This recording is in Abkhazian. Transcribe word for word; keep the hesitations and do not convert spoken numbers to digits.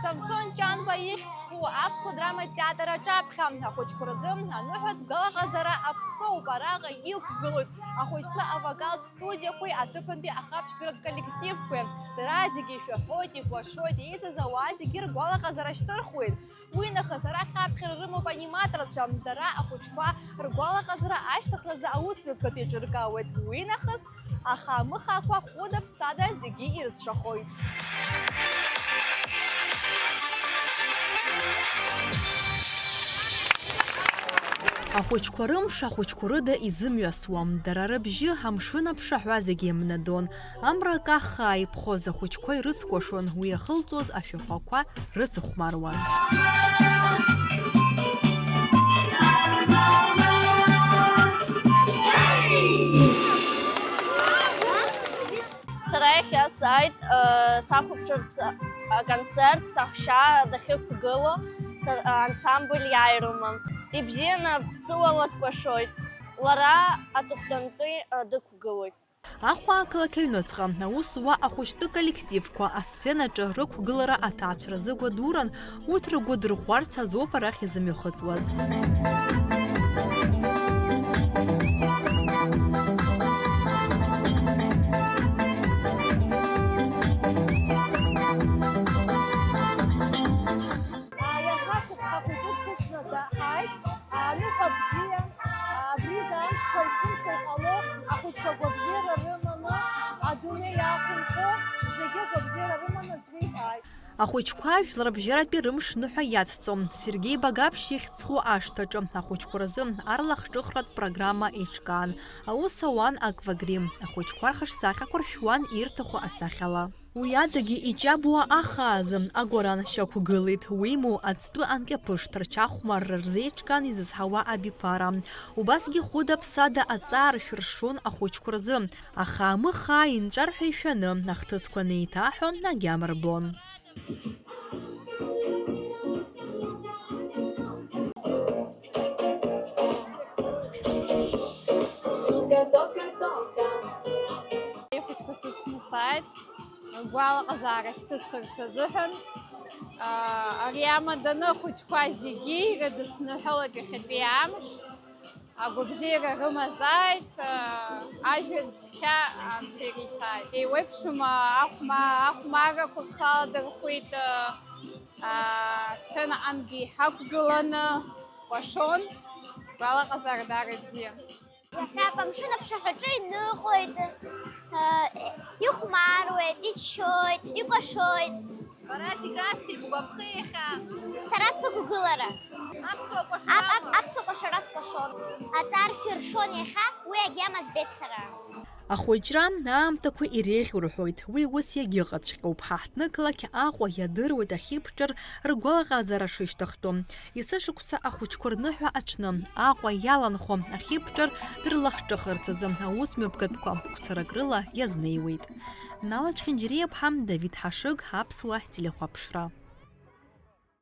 Самсон Ҷанба ихьӡ зху аԥсуа драматә театр аҿаԥхьа ахәыҷқәа рзы аныҳәатә гәалаҟазара аԥсоуп. Араҟа иқәгылоит ахәыҷтәы авокалтә студиақәеи аҭыԥантәи ахаԥшьгаратә коллективқәеи. Дара зегьы ишәаҳәоит, икәашоит, еизаз ауаа зегьы ргәалаҟазара шьҭырхуеит. Уи нахыс арахь аԥхьара рымоуп аниматорцәа, дара ахәыҷқәа ргәалаҟазара ашьҭыхразы аусмҩаԥгатә еиҿыркаауеит. Уи нахыс аха-мыхақәа хәыда-ԥсада зегьы ирызшахоит. Ахәыҷқәа рымш ахәыҷқәа рыда изымҩасуам, дара рыбжьы амшын аԥшаҳәа зегьы еимнадон. Амра акаххаа иԥхоз ахәыҷқәа ирыцкәашон, уи иахылҵуаз ашәахәақәа рыцыхәмаруан. Сара иахьа сааит, э, сахәаԥшырц аконцерт, саҳәшьа дахьықәгылоу, са-, ансамбль Иааирыма. Ибзианы ԥсыуала дкәашоит. Лара аҵыхәтәантәи, э, дықәгылоит. Аҟәа ақалақь аҩныҵҟа аус зуа ахәыҷтәы коллективқәа асценаҿы рықәгылара аҭаацәаразы гәадуран, урҭ ргәы дырӷәӷәарц азоуп арахь изымҩахыҵуаз. Иахьа шықәса хәыҷы сыцны дааит. Аныҳәа бзиа, абри амшқәа есымша иҟало, ахәыҷқәа гәабзиара рыманы, адунеи иақәынхо, зегьы гәабзиара рыманы аӡәы иҟааит. Ахәыҷқәа жәларбжьаратәи рымш ныҳәа иацҵон. Сергеи Багаԥшь ихьӡ зху ашҭаҿы ахәыҷқәа рзы арлахҿыхратә программа еиҿкаан. Аус ауан Аквагрим. Ахәыҷқәа рхаҿсахьақәа ршәуан ирҭаху асахьала. Уи адагьы иҷабуа ахаазы агәараншьа ықәгылеит, уимоу, аӡтәы анкьаԥышт рҽахәмарра рзеиҿкаан изызҳауа абиԥара. Убасгьы хәыда-ԥсада аҵаа ршәыршон ахәыҷқәа рзы, аха амыхаа инҵәар ҳәа ишәаны, ахҭысқәа анеиҭаҳәо, агьама рбон. Ихәыҷқәа сыцны сааит. Гәалаҟазаара шьҭысхырц азыҳәан, аа, ари амаданы ахәыҷқәа зегьы ирыдысныҳәалоит иахьатәи амш. Агәабзиара рымазааит, аа, ажәа цқьа анцәа ириҭааит. Еиуеиԥшым, аа, ахәма-, ахәмаррақәа рхала дырхәит, аа, аа, сценаҟынгьы иҳақәгыланы кәашон, гәалаҟазаара даара ибзиан. Иахьа амшын аԥшаҳәаҿы иныҟәоит, э, ихәмаруеит, иччоит, икәашоит. Бара зегь расҭеит, бгәаԥхеи иахьа? Сара сықәгылара. Аԥсуа кәашара Ап-, ап-, амоуп. Аԥсуа кәашара скәашон. Аҵаа ршәыршон иахьа, уи агьама збеит сара. Ахәыҷра аамҭақәа иреиӷьу рҳәоит, уи ус иагьыҟаҵәҟьоуп, ҳа ҳҭнықалақь Аҟәа иадыруеит ахьиԥҿыр ргәалаҟазара шышьҭахтәу. Есышықәса ахәыҷқәа рныҳәа аҽны, Аҟәа иаланхо ахьиԥҿыр дырлахҿыхырц азы аусмҩаԥгатәқәа гәцарак рыла иазнеиуеит. Нала Чхьынџьариаԥҳа, Давид Ҳашыг, Аԥсуа телехәаԥшра.